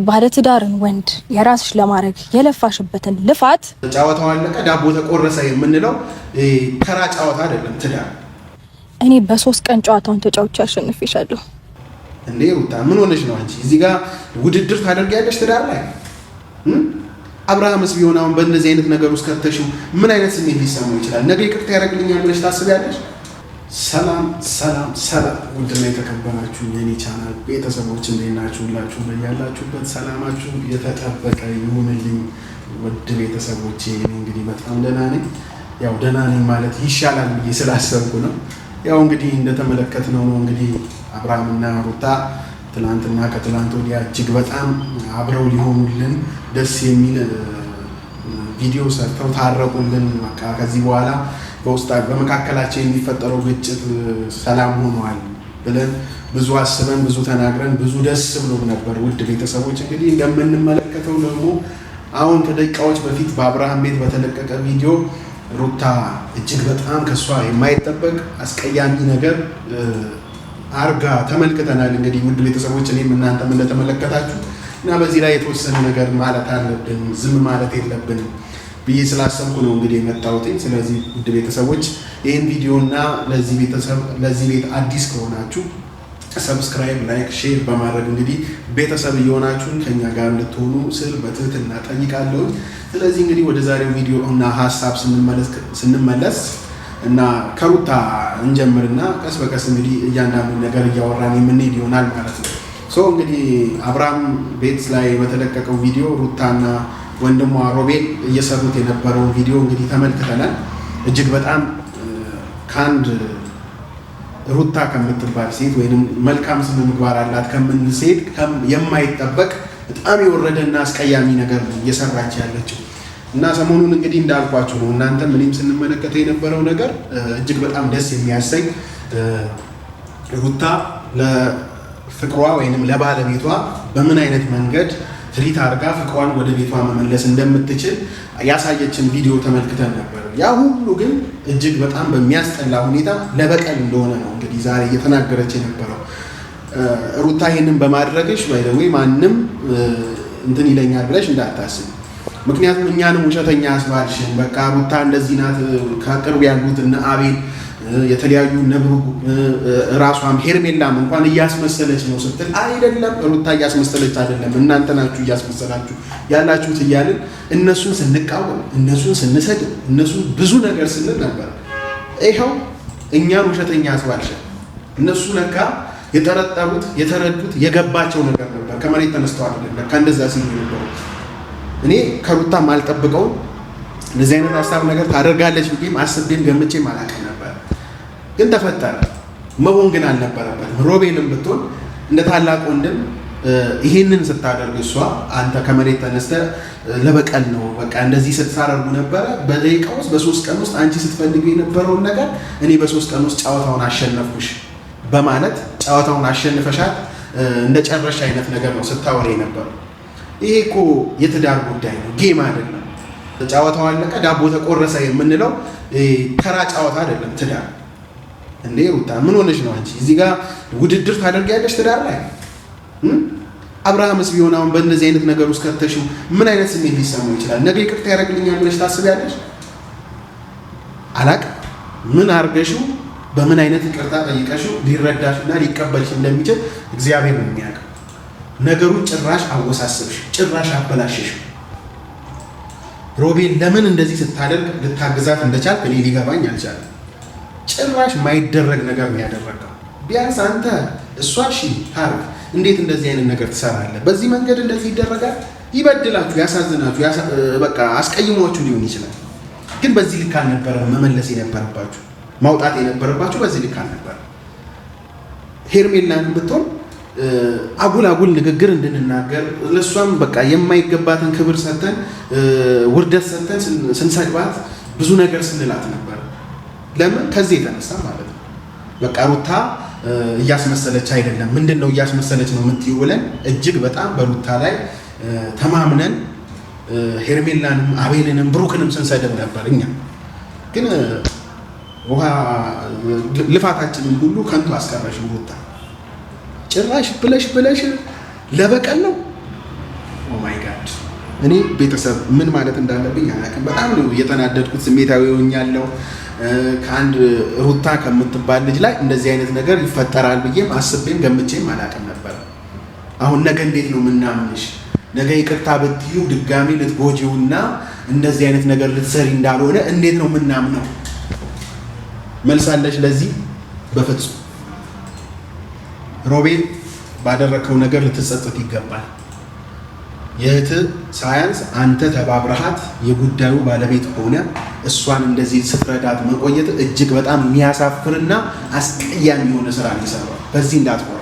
ባለትዳርን ወንድ የራስሽ ለማድረግ የለፋሽበትን ልፋት። ጨዋታው አለቀ፣ ዳቦ ተቆረሰ የምንለው ተራ ጨዋታ አይደለም። ትዳር እኔ በ3 ቀን ጨዋታውን ተጫውቼ አሸንፌሻለሁ። እንዴ ሩታ፣ ምን ሆነሽ ነው አንቺ? እዚህ ጋር ውድድር ታደርጊያለሽ ትዳር ላይ? አብርሃምስ ቢሆን አሁን በእንደዚህ አይነት ነገር ውስጥ ከተሽው ምን አይነት ስሜት ሊሰማው ይችላል? ነገ ይቅርታ ያደርግልኛል ብለሽ ታስቢያለሽ? ሰላም ሰላም ሰላም! ውድና የተከበራችሁ የኔ ቻናል ቤተሰቦች፣ እንዴት ናችሁ? ሁላችሁ በያላችሁበት ሰላማችሁ የተጠበቀ ይሁንልኝ። ውድ ቤተሰቦቼ፣ እኔ እንግዲህ በጣም ደህና ነኝ። ያው ደህና ነኝ ማለት ይሻላል ብዬ ስላሰብኩ ነው። ያው እንግዲህ እንደተመለከትነው ነው፣ እንግዲህ አብርሃምና ሩታ ትናንትና ከትናንት ወዲያ እጅግ በጣም አብረው ሊሆኑልን ደስ የሚል ቪዲዮ ሰርተው ታረቁልን። በቃ ከዚህ በኋላ በውስጥ በመካከላቸው የሚፈጠረው ግጭት ሰላም ሆኗል ብለን ብዙ አስበን፣ ብዙ ተናግረን፣ ብዙ ደስ ብሎ ነበር። ውድ ቤተሰቦች፣ እንግዲህ እንደምንመለከተው ደግሞ አሁን ከደቂቃዎች በፊት በአብርሃም ቤት በተለቀቀ ቪዲዮ ሩታ እጅግ በጣም ከእሷ የማይጠበቅ አስቀያሚ ነገር አርጋ ተመልክተናል። እንግዲህ ውድ ቤተሰቦች፣ እኔም እናንተም እንደተመለከታችሁ እና በዚህ ላይ የተወሰነ ነገር ማለት አለብን፣ ዝም ማለት የለብንም ብዬ ስላሰብኩ ነው እንግዲህ የመጣሁት። ስለዚህ ውድ ቤተሰቦች፣ ይህን ቪዲዮ እና ለዚህ ቤት አዲስ ከሆናችሁ subscribe፣ like፣ share በማድረግ እንግዲህ ቤተሰብ እየሆናችሁን ከኛ ጋር እንድትሆኑ ስል በትህትና ጠይቃለሁ። ስለዚህ እንግዲህ ወደ ዛሬው ቪዲዮ እና ሀሳብ ስንመለስ እና ከሩታ እንጀምርና ቀስ በቀስ እንግዲህ እያንዳንዱ ነገር እያወራን የምንሄድ ይሆናል ማለት ነው። So እንግዲህ አብርሃም ቤት ላይ በተለቀቀው ቪዲዮ ሩታና ወንድሟ ሮቤል እየሰሩት የነበረውን ቪዲዮ እንግዲህ ተመልክተናል። እጅግ በጣም ከአንድ ሩታ ከምትባል ሴት ወይም መልካም ስነ ምግባር አላት ከምንል ሴት የማይጠበቅ በጣም የወረደና አስቀያሚ ነገር ነው እየሰራች ያለችው። እና ሰሞኑን እንግዲህ እንዳልኳችሁ ነው፣ እናንተም እኔም ስንመለከተው የነበረው ነገር እጅግ በጣም ደስ የሚያሰኝ፣ ሩታ ለፍቅሯ ወይንም ለባለቤቷ በምን አይነት መንገድ treat አድርጋ ፍቅሯን ወደ ቤቷ መመለስ እንደምትችል ያሳየችን ቪዲዮ ተመልክተን ነበር። ያ ሁሉ ግን እጅግ በጣም በሚያስጠላ ሁኔታ ለበቀል እንደሆነ ነው እንግዲህ ዛሬ እየተናገረች የነበረው። ሩታ፣ ይህንን በማድረግሽ by the way ማንም እንትን ይለኛል ብለሽ እንዳታስብ። ምክንያቱም እኛንም ውሸተኛ አስባልሽን። በቃ ሩታ እንደዚህ ናት፣ ከቅርብ ያሉት እነ አቤል፣ የተለያዩ ነብሩ፣ ራሷም ሄርሜላም እንኳን እያስመሰለች ነው ስትል፣ አይደለም፣ ሩታ እያስመሰለች አይደለም፣ እናንተ ናችሁ እያስመሰላችሁ ያላችሁት እያልን እነሱን ስንቃወም፣ እነሱን ስንሰድብ፣ እነሱን ብዙ ነገር ስንል ነበር። ይኸው እኛን ውሸተኛ አስባልሽን። እነሱ ለካ የጠረጠሩት፣ የተረዱት፣ የገባቸው ነገር ነበር። ከመሬት ተነስተው አይደለም ለካ እንደዛ ሲሉ የነበሩት። እኔ ከሩታ ማልጠብቀውን እንደዚህ አይነት ሀሳብ ነገር ታደርጋለች ብዬም አስቤም ገምቼም አላውቅም ነበር። ግን ተፈጠረ። መሆን ግን አልነበረበትም። ሮቤልም ብትሆን እንደ ታላቅ ወንድም ይሄንን ስታደርግ እሷ አንተ ከመሬት ተነስተህ ለበቀል ነው በቃ እንደዚህ ስታደርጉ ነበረ። በደቂቃ ውስጥ፣ በ3 ቀን ውስጥ አንቺ ስትፈልጊ የነበረውን ነገር እኔ በ3 ቀን ውስጥ ጨዋታውን አሸነፍኩሽ በማለት ጨዋታውን አሸንፈሻት እንደ ጨረሽ አይነት ነገር ነው ስታወሪ የነበረው። ይሄ እኮ የትዳር ጉዳይ ነው፣ game አይደለም። ጨዋታው አለቀ፣ ዳቦ ተቆረሰ የምንለው ተራ ጨዋታ አይደለም። ትዳር እንዴ ሩታ፣ ምን ሆነሽ ነው አንቺ? እዚህ ጋር ውድድር ታደርጊያለሽ ትዳር ላይ? አብርሃምስ ቢሆን አሁን በእንደዚህ አይነት ነገር ውስጥ ከተሽው ምን አይነት ስሜት ሊሰማው ይችላል? ነገ ይቅርታ ያደርግልኛል ብለሽ ታስቢያለሽ? አላቅም፣ ምን አርገሽው፣ በምን አይነት ይቅርታ ጠይቀሽው ሊረዳሽ እና ሊቀበልሽ እንደሚችል እግዚአብሔር ነው የሚያውቀው። ነገሩን ጭራሽ አወሳሰብሽ፣ ጭራሽ አበላሸሽ። ሮቤል ለምን እንደዚህ ስታደርግ ልታግዛት እንደቻልክ እኔ ሊገባኝ አልቻለም። ጭራሽ ማይደረግ ነገር ነው ያደረገው። ቢያንስ አንተ እሷ እሺ ታርግ፣ እንዴት እንደዚህ አይነት ነገር ትሰራለህ? በዚህ መንገድ እንደዚህ ይደረጋል? ይበድላችሁ፣ ያሳዝናችሁ፣ በቃ አስቀይሟችሁ ሊሆን ይችላል። ግን በዚህ ልክ አልነበረም መመለስ የነበረባችሁ፣ ማውጣት የነበረባችሁ በዚህ ልክ አልነበረም። ሄርሜላን ብትሆን አጉል አጉል ንግግር እንድንናገር፣ ለእሷም በቃ የማይገባትን ክብር ሰተን፣ ውርደት ሰተን ስንሰድባት፣ ብዙ ነገር ስንላት ነበር። ለምን? ከዚህ የተነሳ ማለት ነው። በቃ ሩታ እያስመሰለች አይደለም፣ ምንድን ነው እያስመሰለች ነው የምትይው ብለን እጅግ በጣም በሩታ ላይ ተማምነን ሄርሜላንም አቤልንም ብሩክንም ስንሰድብ ነበር። እኛ ግን ውሃ ልፋታችንን ሁሉ ከንቱ አስቀረሽ ሩታ። ጭራሽ ብለሽ ብለሽ ለበቀል ነው። እኔ ቤተሰብ ምን ማለት እንዳለብኝ አላውቅም። በጣም ነው የተናደድኩት፣ ስሜታዊ ሆኛለሁ። ከአንድ ሩታ ከምትባል ልጅ ላይ እንደዚህ አይነት ነገር ይፈጠራል ብዬም አስቤም ገምቼም አላውቅም ነበር። አሁን ነገ እንዴት ነው የምናምንሽ? ነገ ይቅርታ ብትዩ ድጋሚ ልትጎጂውና እንደዚህ አይነት ነገር ልትሰሪ እንዳልሆነ እንዴት ነው የምናምነው? መልሳለሽ ለዚህ? በፍጹም ሮቤል፣ ባደረግከው ነገር ልትጸጸት ይገባል። የእህት ሳያንስ አንተ ተባብረሃት የጉዳዩ ባለቤት ሆነ እሷን እንደዚህ ስትረዳት መቆየት እጅግ በጣም የሚያሳፍርና አስቀያሚ የሆነ ስራ ነው የሰራው። በዚህ እንዳትኮራ፣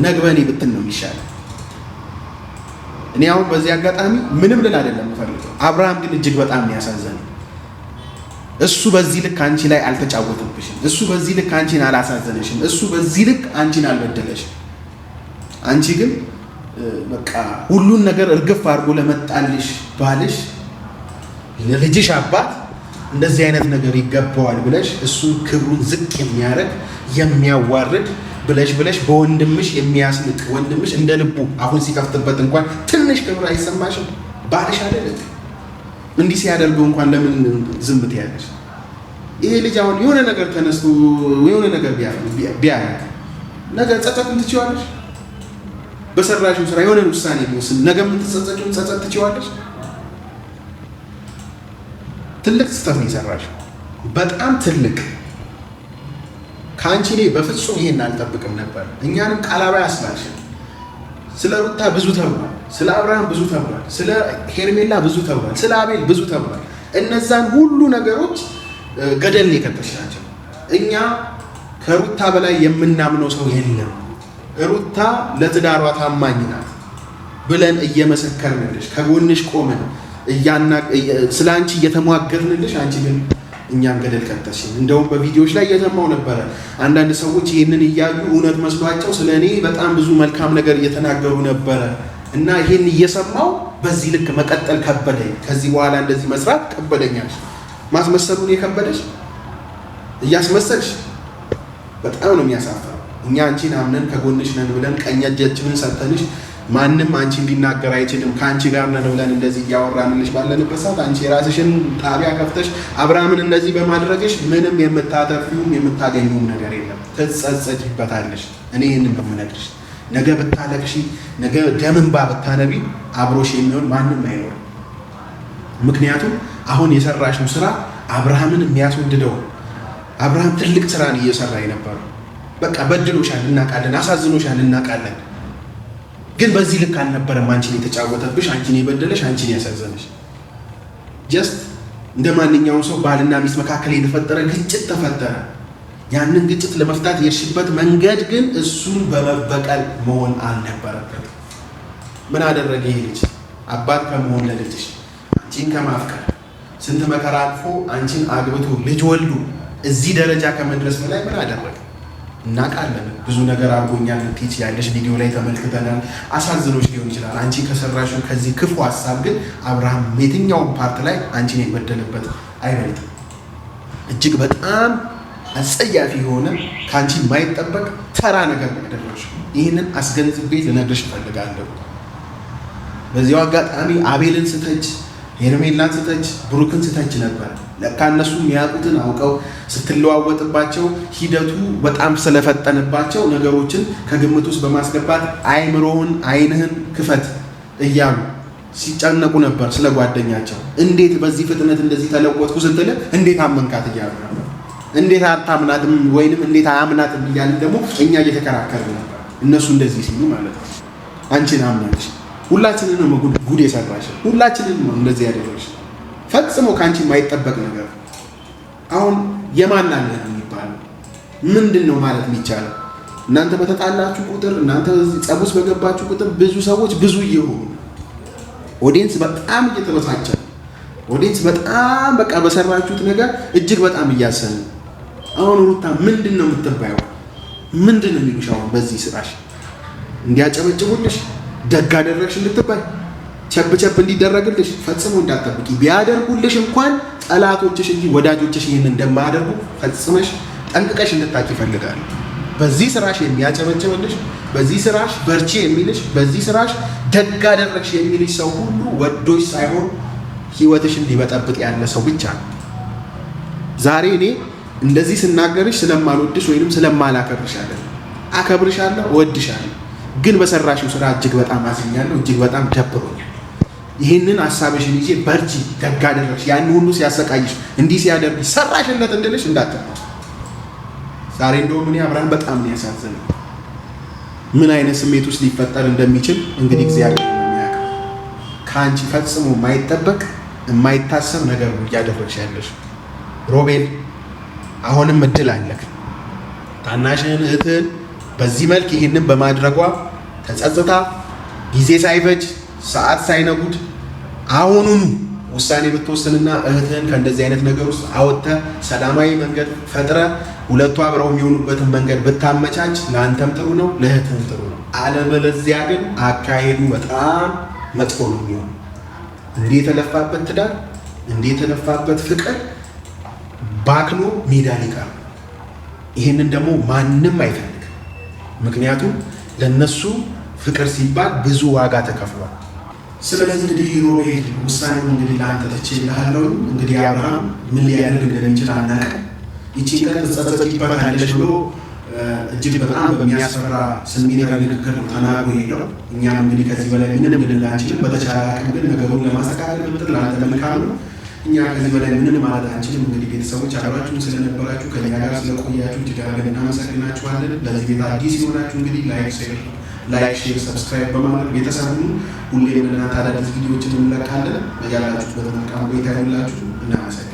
ነግበኔ ብትን ነው የሚሻለው። እኔ አሁን በዚህ አጋጣሚ ምንም ልል አይደለም የምፈልገው። አብርሃም ግን እጅግ በጣም የሚያሳዘነ እሱ በዚህ ልክ አንቺ ላይ አልተጫወተብሽም። እሱ በዚህ ልክ አንቺን አላሳዘነሽም። እሱ በዚህ ልክ አንቺን አልበደለሽም። አንቺ ግን በቃ ሁሉን ነገር እርግፍ አድርጎ ለመጣልሽ ባልሽ ለልጅሽ አባት እንደዚህ አይነት ነገር ይገባዋል ብለሽ እሱን ክብሩን ዝቅ የሚያደርግ የሚያዋርድ ብለሽ ብለሽ በወንድምሽ የሚያስንቅ ወንድምሽ እንደ ልቡ አሁን ሲከፍትበት እንኳን ትንሽ ክብር አይሰማሽም? ባልሽ አይደል? እንዲህ ሲያደርገው እንኳን ለምን ዝም ትያለሽ? ይሄ ልጅ አሁን የሆነ ነገር ተነስቶ የሆነ ነገር ቢያደርግ ነገ ጸጸቱን ትችዋለሽ? በሰራሽው ስራ የሆነ ውሳኔ ቢወስን ነገ የምትጸጸችውን ጸጸት ትችዋለሽ? ትልቅ ስህተት ነው የሰራሽው፣ በጣም ትልቅ። ከአንቺ እኔ በፍጹም ይሄን አልጠብቅም ነበር። እኛንም ቃላባይ አስላልሽ። ስለ ሩታ ብዙ ተብሏል፣ ስለ አብርሃም ብዙ ተብሏል፣ ስለ ሄርሜላ ብዙ ተብሏል፣ ስለ አቤል ብዙ ተብሏል። እነዛን ሁሉ ነገሮች ገደል የከተትሻቸው። እኛ ከሩታ በላይ የምናምነው ሰው የለም። ሩታ ለትዳሯ ታማኝ ናት ብለን እየመሰከርንልሽ ከጎንሽ ቆመን ስለ አንቺ እየተሟገርንልሽ፣ አንቺ ግን እኛም ገደል ከተትሽን። እንደውም በቪዲዮዎች ላይ እየሰማው ነበረ። አንዳንድ ሰዎች ይህንን እያዩ እውነት መስሏቸው ስለ እኔ በጣም ብዙ መልካም ነገር እየተናገሩ ነበረ እና ይህን እየሰማው በዚህ ልክ መቀጠል ከበደኝ። ከዚህ በኋላ እንደዚህ መስራት ከበደኛል። ማስመሰሉን የከበደሽ እያስመሰልሽ በጣም ነው የሚያሳፍረው። እኛ አንቺን አምነን ከጎንሽ ነን ብለን ቀኝ እጃችንን ሰጥተንሽ ማንም አንቺን ሊናገር አይችልም ከአንቺ ጋር ነን ብለን እንደዚህ እያወራንልሽ ባለንበት ሰዓት አንቺ የራስሽን ጣቢያ ከፍተሽ አብርሃምን እንደዚህ በማድረግሽ ምንም የምታተርፊውም የምታገኙም ነገር የለም። ትጸጸችበታለሽ። እኔ ይህንን ነው የምነግርሽ። ነገ ብታለቅሺ፣ ነገ ደም እንባ ብታነቢ አብሮሽ የሚሆን ማንም አይኖርም። ምክንያቱም አሁን የሰራሽው ስራ አብርሃምን የሚያስወድደው አብርሃም ትልቅ ስራን እየሰራ የነበረው በቃ በድሎሻል፣ እናውቃለን። አሳዝኖሻል፣ እናውቃለን። ግን በዚህ ልክ አልነበረም አንቺን የተጫወተብሽ፣ አንቺን የበደለሽ፣ አንቺን ያሳዘነሽ። Just እንደ ማንኛውም ሰው ባልና ሚስት መካከል የተፈጠረ ግጭት ተፈጠረ። ያንን ግጭት ለመፍታት የሄድሽበት መንገድ ግን እሱን በመበቀል መሆን አልነበረበትም። ምን አደረገ ይሄ ልጅ? አባት ከመሆን ለልጅሽ አንቺን ከማፍቀር ስንት መከራ አልፎ አንቺን አግብቶ ልጅ ወልዶ እዚህ ደረጃ ከመድረስ በላይ ምን አደረገ? እናውቃለን። ብዙ ነገር አድርጎኛል ልትይ ትችያለሽ። ቪዲዮ ላይ ተመልክተናል። አሳዝኖች ሊሆን ይችላል። አንቺ ከሰራሽው ከዚህ ክፉ ሀሳብ ግን አብርሃም የትኛውን part ላይ አንቺን የበደለበት አይበልጥም። እጅግ በጣም አጸያፊ የሆነ ከአንቺ የማይጠበቅ ተራ ነገር ነው ያደረግሽው። ይህንን አስገንዝቤ ልነግርሽ እፈልጋለሁ። በዚያው አጋጣሚ አቤልን ስተች፣ ሄርሜላን ስተች፣ ብሩክን ስተች ነበር። ለካ እነሱ የሚያውቁትን አውቀው ስትለዋወጥባቸው ሂደቱ በጣም ስለፈጠንባቸው ነገሮችን ከግምት ውስጥ በማስገባት አይምሮውን አይንህን ክፈት እያሉ ሲጨነቁ ነበር ስለ ጓደኛቸው። እንዴት በዚህ ፍጥነት እንደዚህ ተለወጥኩ ስትል እንዴት አመንካት እያሉ ነበር። እንዴት አታምናትም ወይንም እንዴት አያምናትም እያልን ደግሞ እኛ እየተከራከርን ነበር። እነሱ እንደዚህ ሲሉ ማለት ነው። አንቺን አምናለሽ፣ ሁላችንን ነው ጉድ የሰራሽ፣ ሁላችንን ነው እንደዚህ ያደረግሽ። ፈጽሞ ከአንቺ የማይጠበቅ ነገር። አሁን የማን አለ ነው የሚባለው? ምንድን ነው ማለት የሚቻለው? እናንተ በተጣላችሁ ቁጥር፣ እናንተ ጸብ ውስጥ በገባችሁ ቁጥር ብዙ ሰዎች ብዙ እየሆኑ audience በጣም እየተበሳጨ ነው። Audience በጣም በቃ በሰራችሁት ነገር እጅግ በጣም እያዘነ ነው። አሁን ሩታ ምንድን ነው የምትባየው? ምንድን ነው የሚሉሽ? አሁን በዚህ ስራሽ እንዲያጨበጭቡልሽ ደግ አደረግሽ እንድትባይ ቸብ ቸብ እንዲደረግልሽ ፈጽሞ እንዳትጠብቂ። ቢያደርጉልሽ እንኳን ጠላቶችሽ እንጂ ወዳጆችሽ ይህን እንደማያደርጉ ፈጽመሽ ጠንቅቀሽ እንድታቂ ይፈልጋሉ። በዚህ ስራሽ የሚያጨበጭብልሽ፣ በዚህ ስራሽ በርቺ የሚልሽ፣ በዚህ ስራሽ ደግ አደረግሽ የሚልሽ ሰው ሁሉ ወዶሽ ሳይሆን ህይወትሽን ሊበጠብጥ ያለ ሰው ብቻ ነው። ዛሬ እኔ እንደዚህ ስናገርሽ ስለማልወድሽ ወይንም ስለማላከብርሽ አይደለም። አከብርሻለሁ፣ እወድሻለሁ። ግን በሰራሽው ስራ እጅግ በጣም አዝኛለሁ፣ እጅግ በጣም ደብሮኛል። ይህንን ሀሳብሽን ይዤ በርቺ፣ ደግ አደረግሽ፣ ያን ሁሉ ሲያሰቃይሽ እንዲህ ሲያደርግሽ ሰራሽለት እንድልሽ እንዳትል። ዛሬ እንደውም እኔ አብርሃም በጣም ነው ያሳዘነኝ። ምን አይነት ስሜት ውስጥ ሊፈጠር እንደሚችል እንግዲህ እግዚአብሔር ነው የሚያውቀው። ከአንቺ ፈጽሞ የማይጠበቅ የማይታሰብ ነገር ነው እያደረግሽ ያለሽ። ሮቤል አሁንም እድል አለክ። ታናሽህን እህትህን በዚህ መልክ ይህንን በማድረጓ ተጸጽታ ጊዜ ሳይፈጅ ሰዓት ሳይነጉድ አሁኑኑ ውሳኔ ብትወስንና እህትህን ከእንደዚህ አይነት ነገር ውስጥ አወጥተህ ሰላማዊ መንገድ ፈጥረህ ሁለቱ አብረው የሚሆኑበትን መንገድ ብታመቻች ለአንተም ጥሩ ነው፣ ለእህትህም ጥሩ ነው። አለበለዚያ ግን አካሄዱ በጣም መጥፎ ነው የሚሆነው። እንዲህ የተለፋበት ትዳር፣ እንዲህ የተለፋበት ፍቅር ባክኖ ሜዳ ሊቀር፣ ይህንን ደግሞ ማንም አይፈልግም። ምክንያቱም ለነሱ ፍቅር ሲባል ብዙ ዋጋ ተከፍሏል። ስለዚህ እንግዲህ ሮቤል ውሳኔውን እንግዲህ ለአንተ ትቼልሃለሁ። እንግዲህ አብርሃም ምን ሊያደርግ እንደሚችል አናውቅም። ይቺን ቀን ትጸጸቺበታለሽ ብሎ እጅግ በጣም በሚያስፈራ ስሜታዊ ንግግር ነው ተናግሮ የሄደው። እኛም እንግዲህ ከዚህ በላይ ምንም ልንል አንችልም። በተቻለ አቅም ግን ነገሩን ለማስተካከል ብጥር ለአንተ መልካም ነው። እኛ ከዚህ በላይ ምንም ማለት አንችልም። እንግዲህ ቤተሰቦች አብራችሁን ስለነበራችሁ ከኛ ጋር ስለቆያችሁ እጅግ አድርገን እናመሰግናችኋለን። ለዚህ ቤት አዲስ የሆናችሁ እንግዲህ like፣ share፣ subscribe በማድረግ ቤተሰቡን ሁሌም ለእናንተ አዳዲስ ቪዲዮዎችን እንለቃለን። በያላችሁበት መልካም ቆይታ ይሁንላችሁ። እናመሰግናለን።